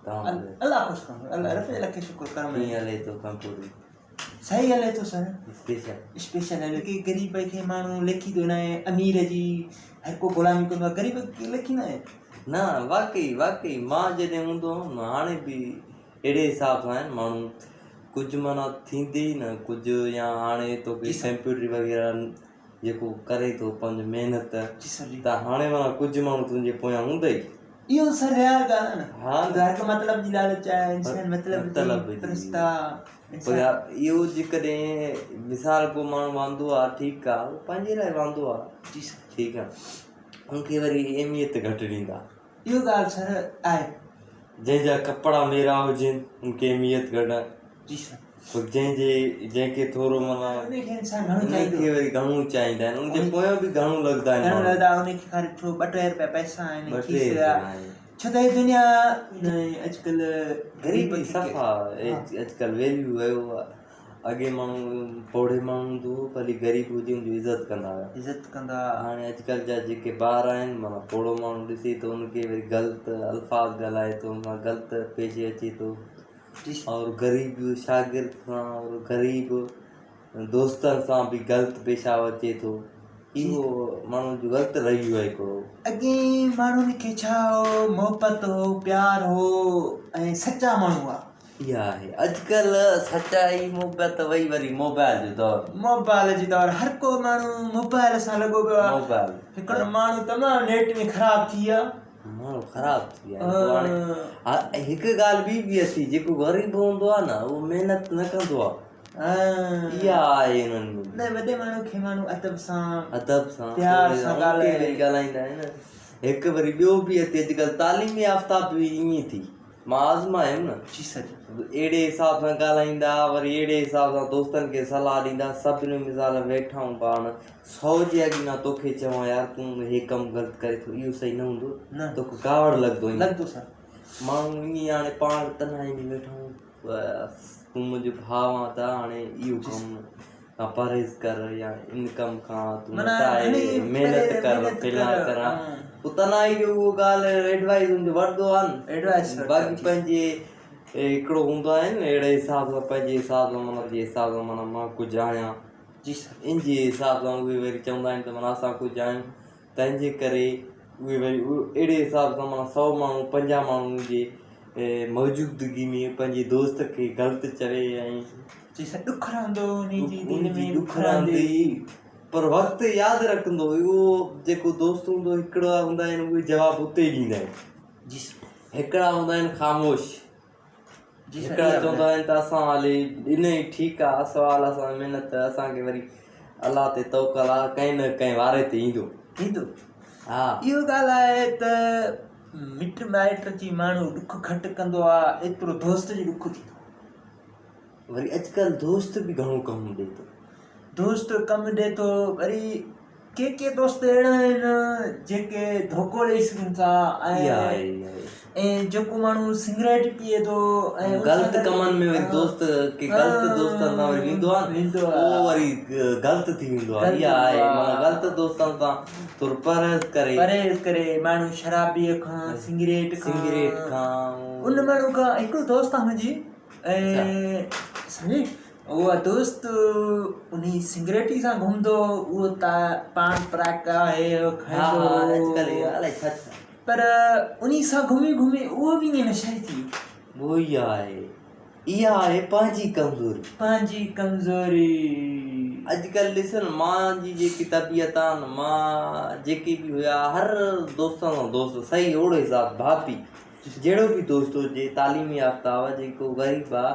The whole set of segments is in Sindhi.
تمام الله خوش ڪندو الله رب لک شڪر ڪرم ڪيئن هلي ٿو ڪمپيوٽر؟ صحيح هلي ٿو سر. اسپيشل. اسپيشل هلي ٿو. غريب کي ماڻهو ليکيندو ناهي امير جي هر ڪو غلامي ڪندو آهي غريب کي ليکيندا آهن. نه واقعي واقعي مان جڏهن هوندو هوم نه هاڻي به اهڙي حساب سان آهن ماڻهو ڪجهه معنيٰ ٿيندي ئي نه ڪجهه يا هاڻي توکي ڪمپيوٽر وغيره جيڪو ڪري ٿو پنهنجي محنت ته هاڻي معنيٰ ڪجهه ماڻهو تنهنجي پويان هوندئي. اهو سر ريال ڳالهه آهي نه ها هر هڪ مطلب جي لالچ آهي انسان مطلب جي پرست آهي پر اهو جيڪڏهن مثال ڪو ماڻهو واندو آهي ٺيڪ آهي اهو پنهنجي لاء واندو آهي جي سر ٺيڪ آهي ان کي وري اهميت گهٽ ڏيندا. اهو ڳالهه سر آهي. جنهن جا ڪپڙا ميرا هجن ان کي اهميت گهٽ آهي. جي سر. پر جنهن جي جنهن کي ٿورو معنيٰ ان کي انسان گهڻو ان چاهيندو. کي وري گهڻو چاهيندا آهن ان جي پويان به گهڻو لڳندا آهن گهڻو ماڻهو. لڳندا ان کي خالي ٿورو ٻه ٽي روپيا پئسا آهن ٻه ٽي کيس روپيا آهن. ڇو ته هي دنيا اڄڪلهه غريبي صفا اڄڪلهه ويليو ويو آهي اڳي ماڻهو پوڙهي ماڻهو هوندو هو ڀلي غريب هجي ان جي عزت ڪندا هيا. عزت ڪندا هئا. هاڻي اڄڪلهه جا جيڪي ٻار آهن معنيٰ پوڙهو ماڻهو ڏسي ٿو ان کي وري غلط الفاظ ڳالهائي ٿو ان سان غلط پيش اچي ٿو. اور غريب شاگرد سان اور غريب دوستن سان به غلط پيش اچي ٿو اهو ماڻهن جو غلط رويو آهي هڪڙو. اڳي ماڻهن کي ڇا هو محبت هو پيار هو ۽ سچا ماڻهو هئا. اها آهي اڄڪلهه سچائي محبت وئي وري موبائل جو دور. موبائل جو دور هر ڪو ماڻهو موبائل سان لڳو پيو آهي. موبائل. هڪڙو ماڻهو تمام نيٽ ۾ خراب ٿي ويو. ماڻهو خراب ٿي ويا آهن پوء هاڻي هڪ ڳالهه ٻي به اٿي جيڪو غريب هوندو آهي نه اهو محنت نه ڪندو آهي اها آهي انهن ۾ نه وڏي ماڻهو کي ماڻهو ادب سان ادب سان پيار سان ڳالهائي ڳالهائيندا آهن هڪ وري ٻيو به اٿي اڄڪلهه تعليم يافته به ائين ٿي مان آزمايم نه جي سر اهڙي حساب سان ڳالهائيندا وري اهڙي حساب سان دوستن کي صلاح ڏيندا سڀني مثال ويٺا آهيون پاڻ سو جي اڳي مان توکي چوان يار تون هي ڪم غلط ڪري ٿو اهو صحيح نه هوندو نه توکي ڪاوڙ لڳندو ائين لڳندو سر ماڻهو ائين هاڻي پاڻ تنهائي ۾ ويٺا آهيون تون منهنجو ڀاء آن ته هاڻي اهو ڪم کان پرهيز ڪر يا ان ڪم کان تون محنت ڪر فلان ڪر پوء تنهائي جو اهو ڳالهه ايڊوائز ان جو وٺندو آهي نه باقي پنهنجي هڪڙو هوندو آهي نه اهڙي حساب سان پنهنجي حساب سان معنيٰ جي حساب سان معنيٰ مان ڪجهه آهيان ان جي حساب سان اهي وري چوندا آهن ته معنيٰ اسان ڪجهه آهيون تنهن جي ڪري اهي وري اهڙي حساب سان معنيٰ سو ماڻهو 50 ماڻهن جي موجودگي ۾ پنهنجي دوست کي غلط چوي ۽ جي سر ڏک رهندو انهي جي دل ۾ ڏک رهندي پر وقت ياد رکندو اهو جيڪو دوست هوندو هڪڙا هوندا آهن اهي جواب اتي ئي ڏيندا آهن جي سر هڪڙا هوندا آهن خاموش جي سر هڪڙا چوندا آهن ته اسان هالي ڏنئي ٺيڪ آ سوال اسان محنت اسان کي وري الله تي توڪل آ ڪنهن نه ڪنهن واري تي ايندو ايندو ها اهو ڳالهه آهي ته مٽ مائٽ جي ماڻهو ڏک گهٽ ڪندو آ ايترو دوست جو ڏک ٿيندو وري اڄڪلهه دوست به گهڻو ڪم ڏي ٿو. دوست ڪم ڏي ٿو وري ڪي ڪي دوست اهڙا آهن جيڪي ڌوڪو ڏئي سگهن ٿا ۽ جيڪو ماڻهو سگريٽ پيئي ٿو ۽ غلط ڪمن ۾ وري دوست ڪي غلط دوستن سان وري ويندو آهي ويندو آهي اهو وري غلط ٿي ويندو آهي اها آهي معنيٰ غلط دوستن سان ٿورو پرهيز ڪري پرهيز ڪري ماڻهو شرابي کان سگريٽ کان سگريٽ کان ان ماڻهو کان هڪڙو دوست آهي منهنجي ۽ سمجهي اهو دوست انهي سگريٽي سان گهمندو هو اهو ته پان پراڪا هي هو کائيندو هو پر انهي سان گهمي گهمي اهو به ائين نشائي ٿي ويو. اهو ئي آهي اها آهي پنهنجي ڪمزوري. پنهنجي ڪمزوري. اڄڪلهه ڏس نه مان جي جيڪي طبيعت آ نه مان جيڪي به هيا هر دوستن سان دوست صحيح اوڙو حساب ڀاپي جهڙو به دوست هجي تعليم يافته آ جيڪو غريب آ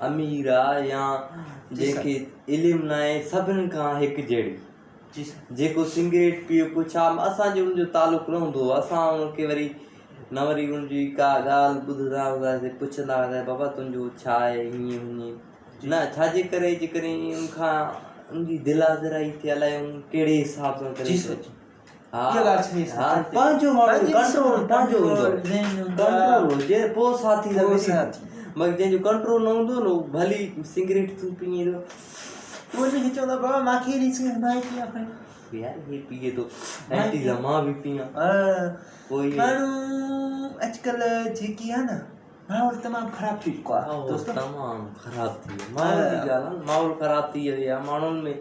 امير آ يا جنهن کي علم ناهي سڀني کان هڪ جهڙي جيڪو سگريٽ پيئي پيو ڇا اسان جو ان جو تعلق نه هوندو هو اسان ان کي وري نه وري ان جي ڪا ڳالهه ٻڌندا هونداسين پڇندا هونداسين بابا تنهنجو ڇا آهي هيئن هيئن نه ڇا جي ڪري جيڪڏهن ان کان ان جي دل آزارائي ٿي الائي ڪهڙي حساب سان ڪري ٿو ها پنهنجو ماڻهو ڪنٽرول پنهنجو هوندو ڪنٽرول هجي پوء ساٿي سان ملي مگر جنهن جو ڪنٽرول نه هوندو نه ڀلي سگريٽ تون پيئين ٿو پوء ان کي چوندا بابا مان کي اهڙي سگريٽ مان پيئان کڻي يار هي پيئي ٿو اينٽي سان مان به پيئان پوء ماڻهو اڄڪلهه جيڪي آهي نه. ماحول تمام خراب ٿي چڪو آهي دوست تمام خراب ٿي ويو ماحول جي ڳالهه آهي ماحول خراب ٿي ويو آهي ماڻهن ۾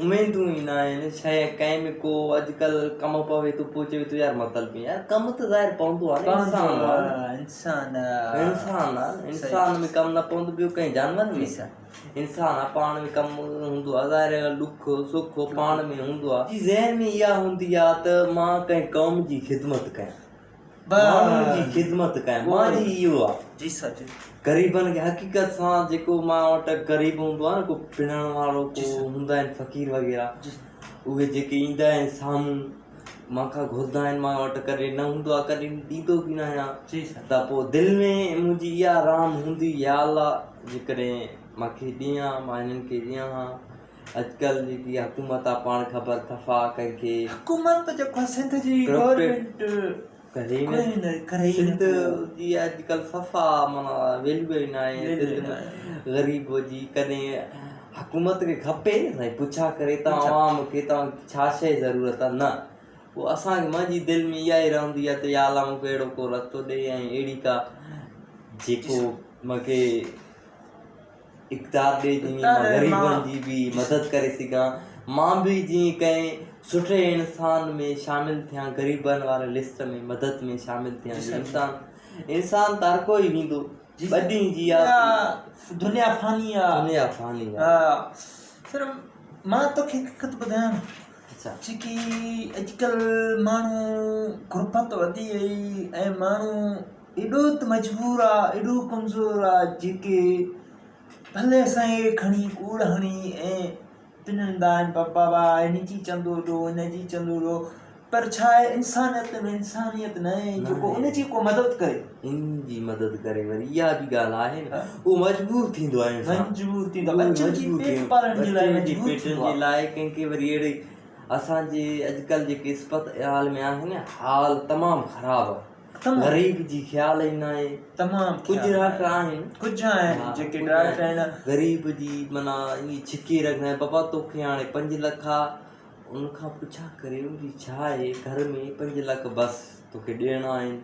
اميدون ئي نه آهن شيء ڪنهن ۾ ڪو اڄڪلهه ڪم پوي ٿو پوء چوي ٿو يار مطلب يار ڪم ته ظاهر پوندو آهي نه انسان آهي انسان انسان آهي انسان ۾ ڪم نه پوندو ٻيو ڪنهن جانور ۾ انسان آهي پاڻ ۾ ڪم هوندو آهي ظاهر آهي ڏک سک پاڻ ۾ هوندو آهي ذهن ۾ اها هوندي آهي ته مان ڪنهن قوم جي خدمت ڪيان ماڻهن جي خدمت ڪيان مان جي اهو آ جي سر جي غريبن کي حقيقت سان جيڪو مان وٽ غريب هوندو آ نه ڪو پنڻ وارو ڪو هوندا آهن فقير وغيره اهي جيڪي ايندا آهن سامهون مان کان گهرندا آهن مان وٽ ڪڏهن نه هوندو آ ڪڏهن ڏيندو به نه آهيان جي سر ته پوء دل ۾ منهنجي اها رام هوندي يا الله جيڪڏهن مان کي ڏيان مان هنن کي ڏيان ها اڄڪلهه جيڪي حڪومت آ پاڻ خبر صفا ڪنهن کي حڪومت ته جيڪو آ سنڌ جي گورنمينٽ ڪري نه سنڌ جي اڄڪلهه صفا معنيٰ ويليو ئي ناهي سنڌ ۾ غريب جي ڪڏهن حڪومت کي کپي نه سائين پڇا ڪري ته عوام کي توهان کي ڇا شي ضرورت آ نه پوء اسان کي منهنجي دل ۾ اها ئي رهندي آ ته يا الله مون کي اهڙو ڪو رستو ڏي ۽ اهڙي ڪا جيڪو مون کي اقتدار ڏي جيئن مان غريبن جي به مدد ڪري سگهان مان به جيئن ڪنهن سٺي انسان ۾ شامل ٿيان غريبن واري لسٽ ۾ مدد ۾ شامل ٿيان جيئن انسان انسان ته هر ڪوئي ويندو ٻه ڏينهن جي آ دنيا فاني آ دنيا فاني آ سر مان توکي هڪ خط ٻڌايان جيڪي اڄڪلهه ماڻهو غربت وڌي وئي ۽ ماڻهو ايڏو ته مجبور آ ايڏو ڪمزور آ جيڪي ڀلي سائين کڻي ڪوڙ هڻي ۽ پنندا آهن پر بابا هن جي چندو ڏو هن جي چندو ڏو پر ڇا آهي انسانيت ۾ انسانيت نه آهي جيڪو ان جي ڪو مدد ڪري ان جي مدد ڪري وري اها به ڳالهه آهي نه اهو مجبور ٿيندو آهي انسان مجبور ٿيندو آهي ٻچن جي پيٽ پالڻ جي لاء مجبور ٿيندو آهي لاء ڪنهن کي وري اهڙي اسان جي اڄڪلهه جيڪي اسپتال ۾ آهن حال تمام خراب آهي غريب جي خيال ئي ناهي تمام ڪجهه ڊاڪٽر آهن ڪجهه آهن جيڪي ڊاڪٽر آهن غريب جي معنيٰ ائين ڇڪي رکندا آهن بابا توکي هاڻي پنج لک آ ان کان پڇا ڪري ان جي ڇا آهي گهر ۾ پنج لک بس توکي ڏيڻا آهن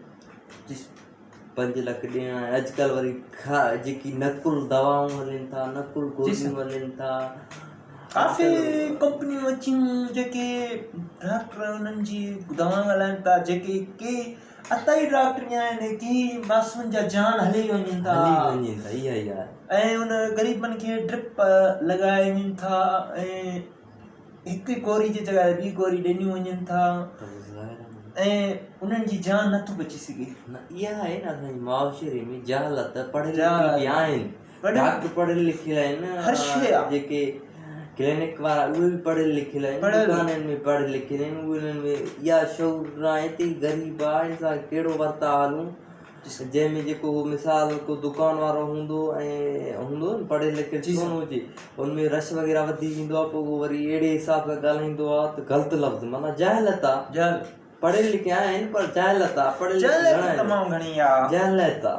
پنج لک ڏيڻا آهن اڄڪلهه وري جيڪي نقل دوائون هلن ٿا نقل گوليون هلن ٿا ڪافي ڪمپنيون اچيون جيڪي ڊاڪٽر انهن جي دوائون هلائن ٿا جيڪي ڪي عطائي ڊاڪٽر آهن ڪي معصومن جا جان هلي وڃن ٿا هلي وڃن ٿا اها ئي آهي ۽ ان غريبن کي ڊرپ لڳائي وڃن ٿا ۽ هڪ گوري جي جڳهه تي ٻي گوري ڏنيون وڃن ٿا ۽ انهن جي جان نٿو بچي سگهي نه اها آهي نه اسان جي معاشري ۾ جهالت پڙهيل لکيل به آهن ڊاڪٽر پڙهيل لکيل آهن هر شيء آ جيڪي ڪلينڪ وارا اهي به پڙهيل لکيل آهن دڪانن ۾ پڙهيل لکيل آهن اهي انهن ۾ اها شعور نه آهي ته هي غريب آهي هن سان ڪهڙو ورتاء هلون جنهن ۾ جيڪو هو مثال ڪو دڪان وارو هوندو ۽ هوندو نه پڙهيل لکيل ڇو نه هجي ان ۾ رش وغيره وڌي ويندو آهي پوء وري اهڙي حساب سان ڳالهائيندو آهي ته غلط لفظ معنيٰ جهالت آهي پڙهيل لکيا آهن پر جهالت آ پڙهيل لکيل جهالت تمام گهڻي آ جهالت آ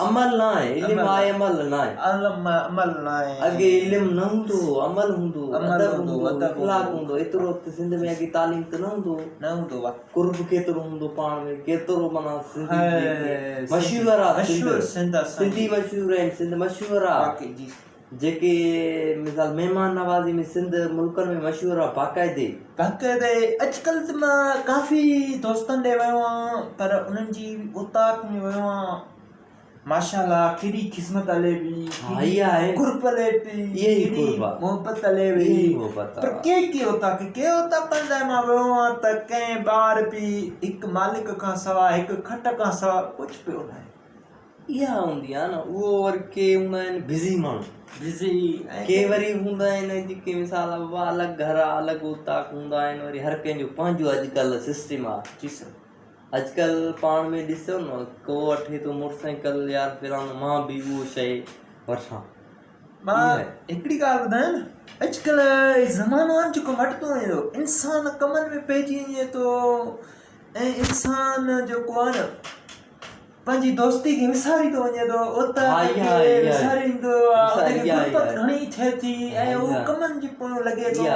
عمل نه آهي علم آهي عمل نه آهي علم عمل نه آهي اڳي علم نه هوندو هو عمل هوندو هو ادب هوندو هو اخلاق هوندو ايترو ته سنڌ ۾ اڳي تعليم ته نه هوندو هو نه هوندو هو قرب ڪيترو هوندو پاڻ ۾ ڪيترو معنيٰ سنڌي مشهور آ سنڌ سنڌي مشهور آهن سنڌ مشهور آ جيڪي مثال مهمان نوازي ۾ سنڌ ملڪن ۾ مشهور آ باقاعدي. باقاعدي اڄڪلهه ته مان ڪافي دوستن ڏي ويو آهيان پر انهن جي اوطاق ۾ ويو آهيان ماشاءالله ڪيڏي خدمت هلي پئي ڪيڏي قرب هلي پئي ڪيڏي محبت هلي پئي پر ڪي ڪي اوطاق ڪي اوطاقن لاء مان ويو آهيان ته ڪنهن ٻار به هڪ مالڪ کان سواء هڪ کٽ کان سواء ڪجهه پيو ناهي. اها هوندي آهي نه اهو وري ڪي هوندا آهن بزي ماڻهو بزي ڪي وري هوندا آهن جيڪي مثال بابا الڳ گهر آ الڳ اوطاق هوندا آهن وري هر ڪنهن جو پنهنجو اڄڪلهه سسٽم آ جي سر اڄڪلهه پاڻ ۾ ڏسو نه ڪو وٺي ٿو موٽر سائيڪل يار فلاڻو مان به اهو شي وٺان مان هڪڙي ڳالهه ٻڌايان نه اڄڪلهه زمانو آهي جيڪو مٽندو وڃي ٿو انسان ڪمن ۾ پئجي وڃي ٿو ۽ انسان جيڪو آهي نه پنهنجي دوستي کي وساري ٿو وڃي ٿو اوطاق کي وساريندو آ ان کي غربت گهڻي ٿئي ٿي ۽ هو ڪمن جي پويان لڳي ٿو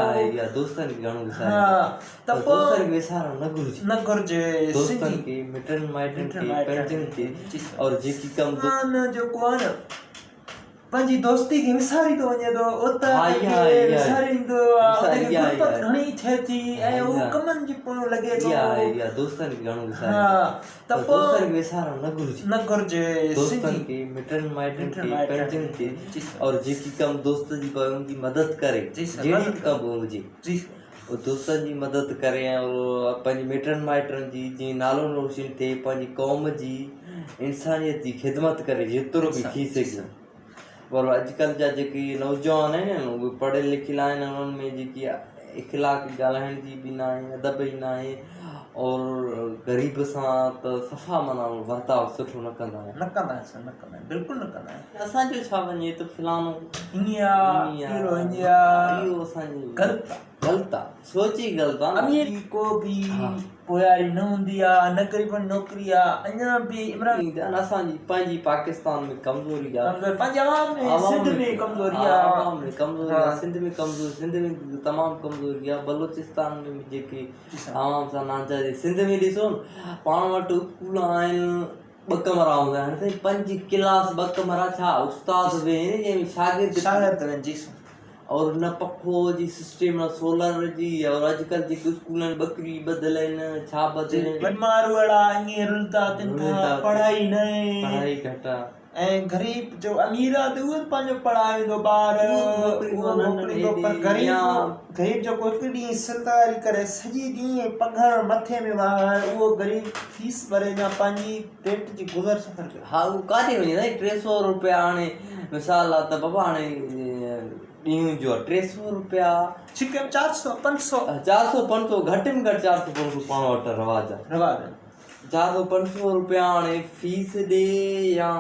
دوستن کي گهڻو وساري ته پوء دوستن کي وسارڻ نه گهرجي نه گهرجي دوستن کي مٽن مائٽن کي پنهنجن کي اور جيڪي ڪم جيڪو آ نه پنهنجي دوستي کي وساري ٿو وڃي ٿو اوطاق کي وساريندو آ ان کي غربت گهڻي ٿئي ٿي ۽ هو ڪمن جي پويان لڳي ٿو دوستن کي گهڻو وساري ته پوء دوستن کي وسارڻ نه گهرجي نه گهرجي دوستن کي مٽن مائٽن کي پنهنجن کي اور جيڪي ڪم دوست جي پوي ان جي مدد ڪري جهڙي به ڪم هجي دوستن جي مدد ڪري ۽ پنهنجي مٽن مائٽن جي جيئن نالو روشن ٿئي پنهنجي قوم جي انسانيت جي خدمت ڪري جيترو به ٿي سگهي پر اڄڪلهه جا جيڪي نوجوان آهن اهي پڙهيل لکيل آهن انهن ۾ جيڪي اخلاق ڳالهائڻ جي به ناهي ادب ئي ناهي اور غريب سان ته صفا معنيٰ ورتاء سٺو نه ڪندا آهن نه ڪندا آهن نه ڪندا آهن بلڪل نه ڪندا آهن اسان جو ڇا وڃي ته فلاڻو ائين آ اهڙو ائين آ اهو اسان جي غلط آ غلط آ سوچ ئي غلط آ نه. امير جي ڪو به پوياري نه هوندي آ نه غريبن نوڪري آ اڃا به عمران. ايندا آهن اسان جي پنهنجي پاڪستان ۾ ڪمزوري آ ڪمزوري پنهنجي عوام ۾ سنڌ ۾ ڪمزوري آ عوام ۾ ڪمزوري آ سنڌ ۾ ڪمزوري سنڌ ۾ تمام ڪمزوري آ بلوچستان ۾ به جيڪي عوام سان ناانصافي سنڌ ۾ ڏسو نه پاڻ وٽ اسڪول آهن ٻه ڪمرا هوندا آهن سائين پنج ڪلاس ٻه ڪمرا ڇا استاد ويهن جنهن ۾ شاگرد شاگرد ويهن جي سر اور نه پکو جي سسٽم نه سولر جي اور اڄڪلهه جيڪي اسڪول آهن ٻڪري ٻڌل آهن ڇا ٻڌل آهن ماروئڙا ائين رلندا تن ٿا پڙهائي نه پڙهائي گهٽ آ ۽ غريب جو امير آ ته اهو به پنهنجو پڙهائيندو ٻار اهو موڪليندو پر غريب غريب جيڪو هڪ ڏينهن سرداري ڪري سڄي ڏينهن پگهر مٿي ۾ وهائي اهو غريب فيس ڀري يا پنهنجي پيٽ جي گذر سفر ڪري. ها اهو ڪاڏي وڃي سائين 300 روپيا هاڻي مثال آ ته بابا هاڻي ڏينهن جو 300 روپيا ڇڪي ۾ 400 500 400 500 گهٽ ۾ گهٽ 400 500 پاڻ وٽ رواج آ رواج آ 400 500 روپيا هاڻي فيس ڏي يا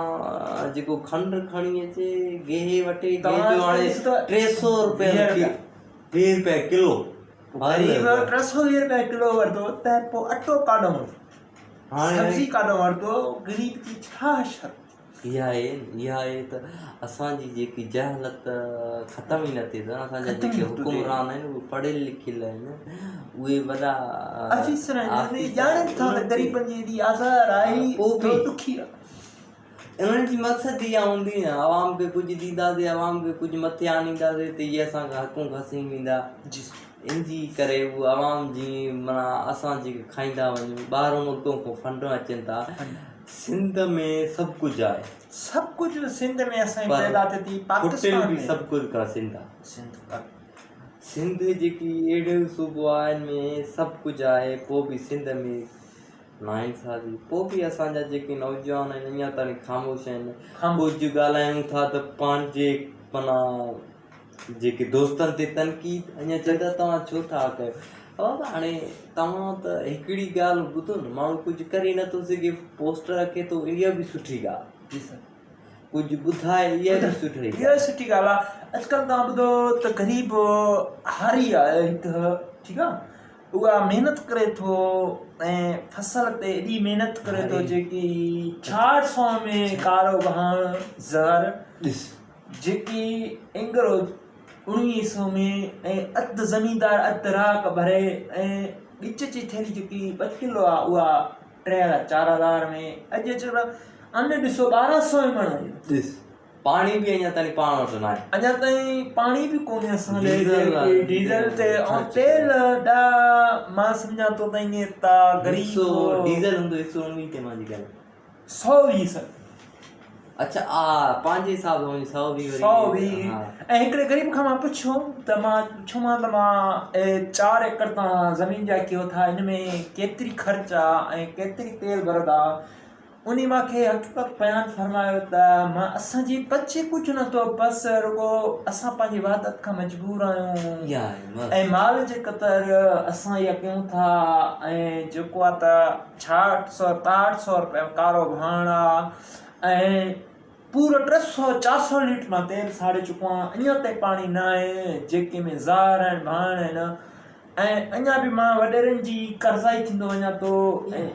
جيڪو کنڊ کڻي اچي گيهه وٺي گيهه جو هاڻي 300 روپيا 20 روپيا ڪلو غريب 320 روپيا ڪلو ورتو ته پوء اٽو ڪاڏو ورتو سبزي ڪاڏو ورتو غريب جي ڇا حشر اها آهي اها آهي ته اسان جي جيڪي جهالت ختم ئي نه ٿئي ته اسان جا جيڪي حڪمران آهن اهي پڙهيل لکيل آهن اهي وڏا آفيسر آهن اهي ڄاڻن ٿا ته غريبن جي ايڏي آزار آهي پوء به ڏکي آهي انهن جي مقصد اها هوندي نه عوام کي ڪجهه ڏينداسي عوام کي ڪجهه مٿي آڻينداسي ته اهي اسان کان حقون کسي ويندا جي ان جي ڪري هو عوام جي معنيٰ اسان جيڪي کائيندا وڃون ٻاهرون ملڪن کان فنڊ اچن ٿا سنڌ ۾ سڀ ڪجهه آهي. سڀ ڪجهه سنڌ ۾ اسان جي پيدا ٿئي ٿي پاڪستان ۾ سڀ ڪجهه کان سنڌ آهي. سنڌ آهي. سنڌ جيڪي اهڙو صوبو آهي ان ۾ سڀ ڪجهه آهي پوء به سنڌ ۾ ناانصافي پوء به اسان جا جيڪي نوجوان آهن اڃا تائين خاموش آهن ڪجهه ڳالهايون ٿا ته پنهنجي معنيٰ جيڪي دوستن تي تنقيد اڃا چون ٿا توهان ڇو ٿا ڪيو بابا هاڻي توهان ته هڪڙي ڳالهه ٻڌو نه ماڻهو ڪجهه ڪري نٿو سگهي پوسٽ رکي ٿو اها به سٺي ڳالهه جي سر ڪجهه ٻڌائي اها به سٺي اها به سٺي ڳالهه آهي اڄڪلهه توهان ٻڌو ته غريب هاري آهي هڪ ٺيڪ آهي اها محنت ڪري ٿو ۽ فصل تي ايڏي محنت ڪري ٿو جيڪي 400 ۾ ڪارو ڀاڻ زهر ڏس جيڪي اينگرو اڻويهه سئو ۾ ۽ اڌ زميندار اڌ راڪ ڀري ۽ ڳچ جي ٿيلهي جيڪي ٻه ڪلو آ اها ٽي هزار چار هزار ۾ اڄ اچو ته ان ڏسو ٻارهن سئو ۾ مڻ آئي. ڏس پاڻي به اڃا تائين پاڻ وٽ ناهي. اڃا تائين پاڻي به ڪونهي اسان ڏي جيڪي ڊيزل تي ۽ تيل ڏاهه مان سمجهان ٿو ته ائين ته غريب ڊيزل هوندو هڪ سئو اڻويهه تي مان جي ڳالهه. 120 سر. اڇا آ پنهنجي حساب سان وڃي 120 وري 120 ۽ هڪڙي غريب کان مان پڇيو ته مان پڇيومان ته مان 4 ايڪڙ تان زمين جا ڪيو ٿا ان ۾ ڪيتري خرچ آ ۽ ڪيتري تيل ڀرندا انهي مان کي حقيقت بيان فرمايو ته مان اسان جي بچي ڪجهه نه ٿو بس رڳو اسان پنهنجي وحدت کان مجبور آهيون ۽ مال جي قدر اسان اها ڪيون ٿا ۽ جيڪو آ ته ڇاهٺ سؤ ٽاهٺ سؤ رپيا ڪارو ڀاڻ آ ۽ پورو ٽي سؤ چار سؤ ليٽر مان تيل ساڙي چڪو آهيان اڃا تائين پاڻي نه آهي جيڪي ۾ زار آهن ڀاڻ آهن ۽ اڃا به مان وڏيرن جي قرضائي ٿيندو وڃان ٿو ۽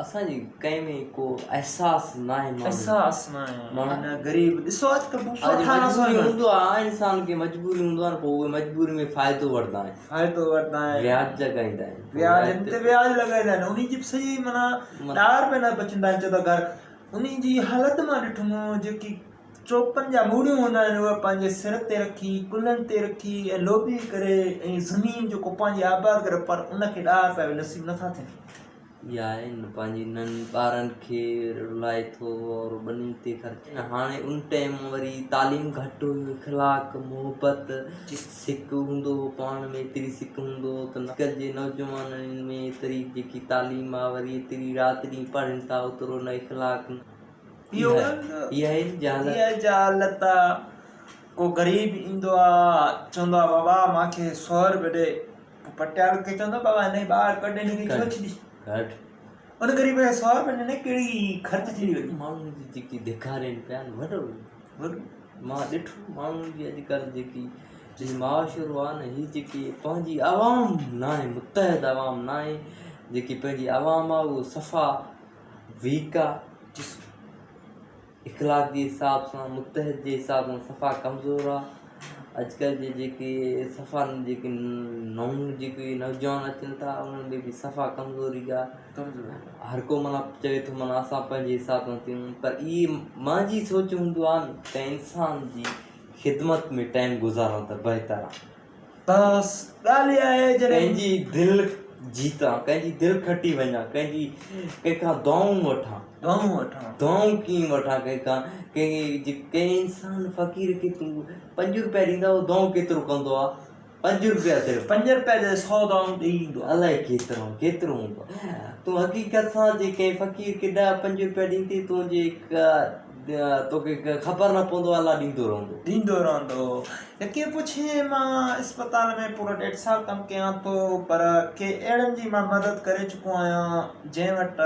اسان جي ڪنهن ۾ ڪو احساس ناهي ماڻهن احساس ناهي معنيٰ غريب ڏسو اڄ ڪلهه بوسو اڄ ٺاهڻ مجبوري سان هوندو آهي انسان کي مجبوري هوندو آهي پوء اهي مجبوري ۾ فائدو وٺندا آهن فائدو وٺندا آهن وياج لڳائيندا آهن وياج تي وياج لڳائيندا آهن انهي جي سڄي معنيٰ ڏهه روپيا نه بچندا آهن چوندا گهر انهي جي حالت مان ڏٺم جيڪي چوپن جا موڙيون هوندا آهن اهي پنهنجي سر تي رکي ڪلهن تي رکي ۽ لوبي ڪري ۽ زمين جيڪو پنهنجي آباد ڪري پر ان کي ڏهه روپيا به نصيب نٿا ٿين اها آهي نه پنهنجي انهن ٻارن کي رلائي ٿو اور ٻني تي خرچ نه هاڻي ان ٽائيم وري تعليم گهٽ هئي اخلاق محبت سڪ هوندو هو پاڻ ۾ ايتري سڪ هوندو هو ته اڄڪلهه جي نوجوانن ۾ ايتري جيڪي تعليم آهي وري ايتري رات ڏينهن پڙهن ٿا اوترو نه اخلاق اهو اها آهي جهالت اها جهالت آ ڪو غريب ايندو آ چوندو آ بابا مانکي سو روپيا ڏي پوء پٽيال کي چوندو بابا هن کي ٻاهر ڪڍ هن کي ڇو ڇڏي ڪڍ. ان غريب کي سو روپيا ڏني ڪهڙي خرچ ٿي وڃي. ماڻهن جي جيڪي ڌڪارين پيا نه وڏو وڏو مان ڏٺو ماڻهن جي اڄڪلهه جيڪي جي معاشرو آهي نه هي جيڪي پنهنجي عوام ناهي متحد عوام ناهي جيڪي پنهنجي عوام آهي اهو صفا ويڪ آهي اخلاق جي حساب سان متحد جي حساب سان صفا ڪمزور آ اڄڪلهه جي جيڪي صفا جيڪي نئون جيڪي نوجوان اچن ٿا انهن ۾ به صفا ڪمزوري آ هر ڪو معنيٰ چوي ٿو معنيٰ اسان پنهنجي حساب سان ٿيون پر اهي مانجي سوچ هوندو آ ته انسان جي خدمت ۾ ٽائيم گذارڻ ته بهتر آ بس ڳالهه اها آهي جڏهن ڪنهن جي دل جيتان ڪنهن جي دل کٽي وڃان ڪنهن جي ڪنهن کان دعائون وٺان دعائون وٺان دعائون ڪيئن وٺان ڪنهن کان ڪنهن جي ڪنهن انسان فقير کي تون پنج روپيا ڏيندا اهو دعائون ڪيترو ڪندو آ پنج روپيا صرف پنج روپيا جا سو دعائون ڏئي ايندو آ الائي ڪيترو ڪيترو هوندو آ تون حقيقت سان جي ڪنهن فقير کي ڏهه پنج روپيا ڏيندي تنهنجي توکي خبر نه پوندو الله ڏيندو رهندو. ڏيندو رهندو. يقين پڇين مان اسپتال ۾ پورو ڏيڍ سال ڪم ڪيان ٿو پر ڪي اهڙن جي مان مدد ڪري چڪو آهيان جنهن وٽ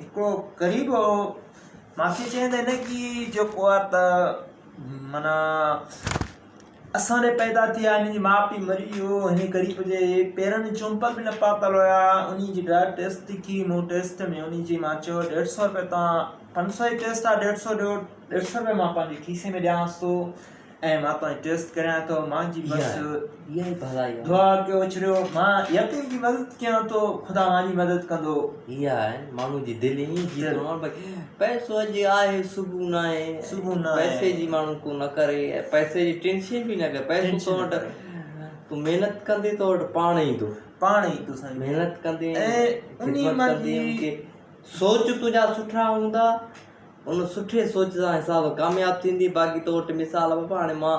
هڪڙو غريب هو مانکي چيائين ته هن کي جيڪو آهي ته معنيٰ اسان ڏي پيدا ٿيا هن جي ماء پيء مري ويو هن غريب جي پيرن ۾ چمپل به نه پاتل هيا انهي جي ڊرگ ٽيسٽ ٿي مون ٽيسٽ ۾ انهي جي مان چيو ڏيڍ سو روپيا تان پنج سو جي ٽيسٽ آ ڏيڍ سو ڏيو ڏيڍ سو روپيا مان پنهنجي کيسي ۾ ڏيانس ٿو ۽ مان تنهنجي ٽيسٽ ڪريان ٿو مانجي بس دعا ڪيو ڇڏيو مان يتيم جي مدد ڪيان ٿو خدا مانجي مدد ڪندو. اها آهي ماڻهو جي دل ائين جي ٿو ڀئي پئسو اڄ آهي صبح ناهي صبح ناهي پئسي جي ماڻهو ڪو نه ڪري پئسي جي ٽينشن به نه ڪري پئسو تو وٽ تون محنت ڪندي تو وٽ پاڻ ايندو پاڻ ايندو سائين محنت ڪندي خدمت ڪندي انکي سوچ تنهنجا سٺا هوندا ان سٺي سوچ سان حساب ڪامياب ٿيندي باقي تو وٽ مثال بابا هاڻي مان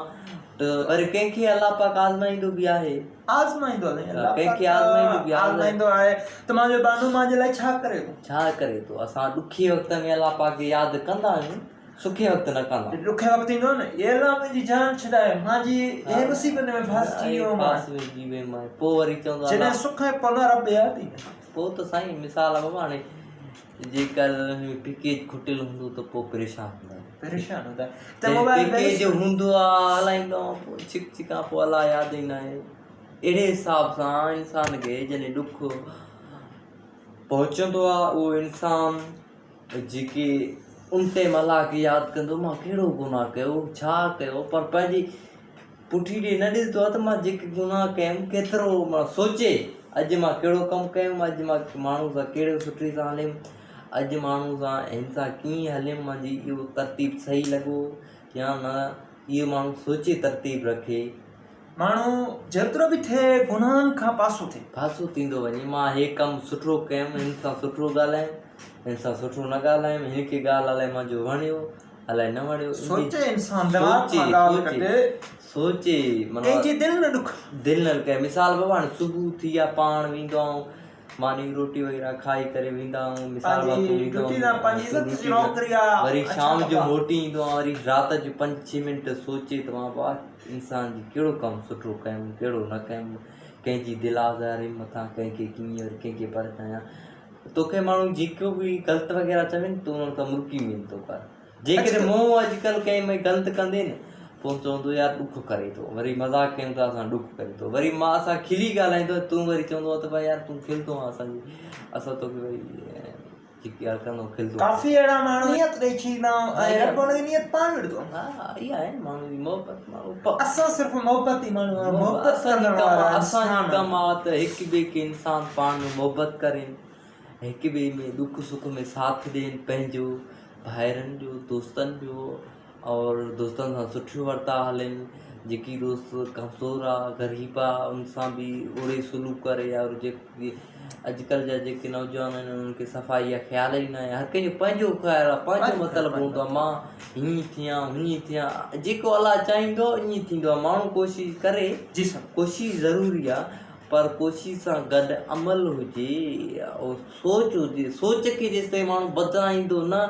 ته وري ڪنهن کي الله پاڪ آزمائيندو به آهي آزمائيندو آهي الله ڪنهن کي آزمائيندو به آهي آزمائيندو آهي ته منهنجو ٻانهو منهنجي لاء ڇا ڪري ٿو ڇا ڪري ٿو اسان ڏکي وقت ۾ الله پاڪ کي ياد ڪندا آهيون سکي وقت نه ڪندا آهيون ڏکي وقت ايندو نه اي الله منهنجي جان ڇڏائي منهنجي هي مصيبت ۾ ڦاسجي ويو مان ڦاسجي ويو مان پوء وري چوندو جڏهن سک ۽ پوء نه رب ياد ايندو پوء ته سائين مثال بابا هاڻي جيڪر پيڪيج کٽيل هوندو ته پوء پريشان هوندا آهيون. پريشان هوندا ته موبائل پيڪيج هوندو آ هلائيندو آ پوء ڇڪ ڇڪان پوء الله ياد ئي ناهي اهڙي حساب سان انسان کي جڏهن ڏک پهچندو آ اهو انسان جيڪي ان ٽائيم الله کي ياد ڪندو مان ڪهڙو گناهه ڪيو ڇا ڪيو پر پنهنجي پٺي ڏي نه ڏسندو آهي ته مان جيڪي گناهه ڪيم ڪيترو مان سوچي اڄ مان ڪهڙو ڪم ڪيم اڄ مان ماڻهو سان ڪهڙو سٺي سان هليم اڄ ماڻهو سان هن سان ڪيئن هليم مانجي اهو ترتيب صحيح لڳو يا نه اهو ماڻهو سوچي ترتيب رکي. ماڻهو جيترو به ٿئي گناهن کان پاسو ٿئي. پاسو ٿيندو وڃي مان هي ڪم سٺو ڪيم هن سان سٺو ڳالهايم هن سان سٺو نه ڳالهايم هن کي ڳالهه الائي مانجو وڻيو الائي نه وڻيو سوچي انسان دماغ مان ڳالهه ڪڍي سوچي معنيٰ ڪنهن جي دل نه ڏک دل نه ڏکائي مثال بابا هاڻي صبح ٿي آ پاڻ ويندو آهيان ماني روٽي وغيره کائي ڪري ويندا آهيون مثال بابا تون ويندو وري شام جو موٽي ايندو آهيان وري رات جو پنج ڇهه منٽ سوچي ته مان بابا انسان جي ڪهڙو ڪم سٺو ڪيم ڪهڙو نه ڪيم ڪنهن جي دل آزاري مٿان ڪنهن کي ڪيئن وري ڪنهن کي پرچايان توکي ماڻهو جيڪو به غلط وغيره چوي نه تون انهن کان مرڪي ويندو ڪر جيڪڏهن مون اڄڪلهه ڪنهن ۾ غلط ڪندي نه پوء چوندو يار ڏک ڪري ٿو وري مذاق ڪيون ٿا اسان ڏک ڪري ٿو وري مان اسان کلي ڳالهائيندو تون وري چوندو ته ڀاء يار تون کلندو آهين اسان جي اسان توکي وري جيڪي ڳالهه ڪندو کلندو. ڪافي اهڙا ماڻهو نيت ڏئي ڇڏيندا ۽ رب ان جي نيت پاڻ وٺندو. ها اها آهي ماڻهو جي محبت ماڻهو اسان صرف محبتي ماڻهو آهيون محبت ڪندڙ وارا اسان جي ڪم آ ته هڪ ٻئي کي انسان پاڻ ۾ محبت ڪرين هڪ ٻئي ۾ ڏک سک ۾ ساٿ ڏين پنهنجو ڀائرن جو دوستن جو اور دوستن سان سٺو ورتاء هلين جيڪي دوست ڪمزور آ غريب آ ان سان به اوڙي سلوڪ ڪري اور جيڪي اڄڪلهه جا جيڪي نوجوان آهن انهن کي صفا اها خيال ئي ناهي هر ڪنهن جو پنهنجو خيال آ پنهنجو مطلب هوندو آ مان هيئن ٿيان هيئن ٿيان جيڪو الله چاهيندو ائين ٿيندو آ ماڻهو ڪوشش ڪري جي سر ڪوشش ضروري آ پر ڪوشش سان گڏ عمل هجي اور سوچ هجي سوچ کي جيستائين ماڻهو بدلائيندو نه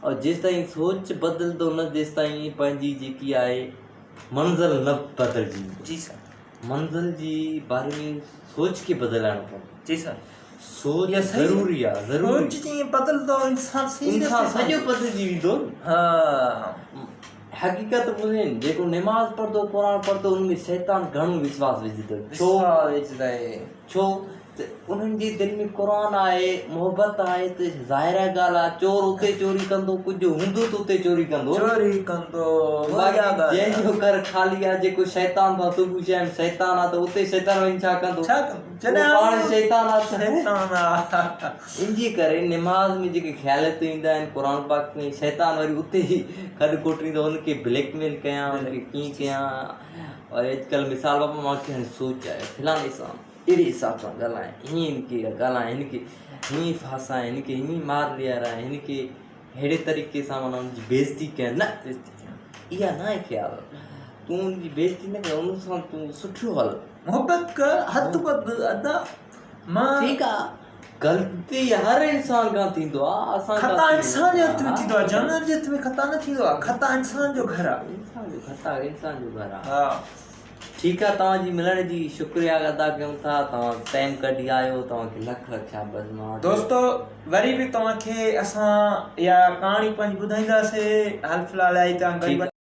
اور جيستائين سوچ بدلندو نه تيستائين پنهنجي جيڪي آهي منزل نه بدلجي جي سر منزل جي باري ۾ سوچ کي بدلائڻو پوندو جي سر سوچ ضروري آ ضروري سوچ جيئن بدلندو انسان انسان سڄو بدلجي ويندو ها حقيقت ٻڌين جيڪو نماز پڙهندو قرآن پڙهندو ان ۾ شيطان گهڻو وشواس وجهندو ڇو ڇو ته انهن جي دل ۾ قرآن آهي، محبت آهي ته ظاهره ڳالهه آهي چور اتي چوري ڪندو ڪجهه هوندو ته اتي چوري ڪندو. چوري ڪندو باقي جنهن جو گهر خالي آهي جيڪو شيطان سان صبح شام شيطان آهي ته اتي شيطان وڃي ڇا ڪندو؟ ڇا ڪندو جڏهن پاڻ شيطان آهي ته شيطان آهي. ان جي ڪري نماز ۾ جيڪي خيالات ايندا آهن قرآن پاڪ ۾ شيطان وري اتي ئي کڏ کوٽيندو ان کي بليڪ ميل ڪيان ان کي ڪيئن ڪيان اور اڄڪلهه مثال بابا مان کي هاڻي سوچ آهي فلاڻي سان اهڙي حساب سان ڳالهائين هيئن هن کي ڳالهائين هن کي هيئن ڦاسائين هن کي هيئن مار ڏيارائين هن کي ههڙي طريقي سان معنيٰ ان جي بيعزتي ڪيان نه اها نه آهي خيال تون ان جي بيعزتي نه ڪر ان سان تون سٺو هل محبت ڪر هٿ ٻڌ ادا مان ٺيڪ آ غلطي هر انسان کان ٿيندو آ اسان خطا انسان جي هٿ ۾ ٿيندو آ جانور جي هٿ ۾ خطا نه ٿيندو آ خطا انسان جو گهر آ انسان جو خطا انسان جو گهر آ ها ٺيڪ آ توهان جي ملڻ جي شڪريا ادا ڪيون ٿا توهان ٽائيم ڪڍي آيو توهان کي لک لک شابس مان دوستو وري به توهان کي اسان اها ڪهاڻي پنهنجي ٻڌائينداسي حال في الحال آئي توهان ٺيڪ.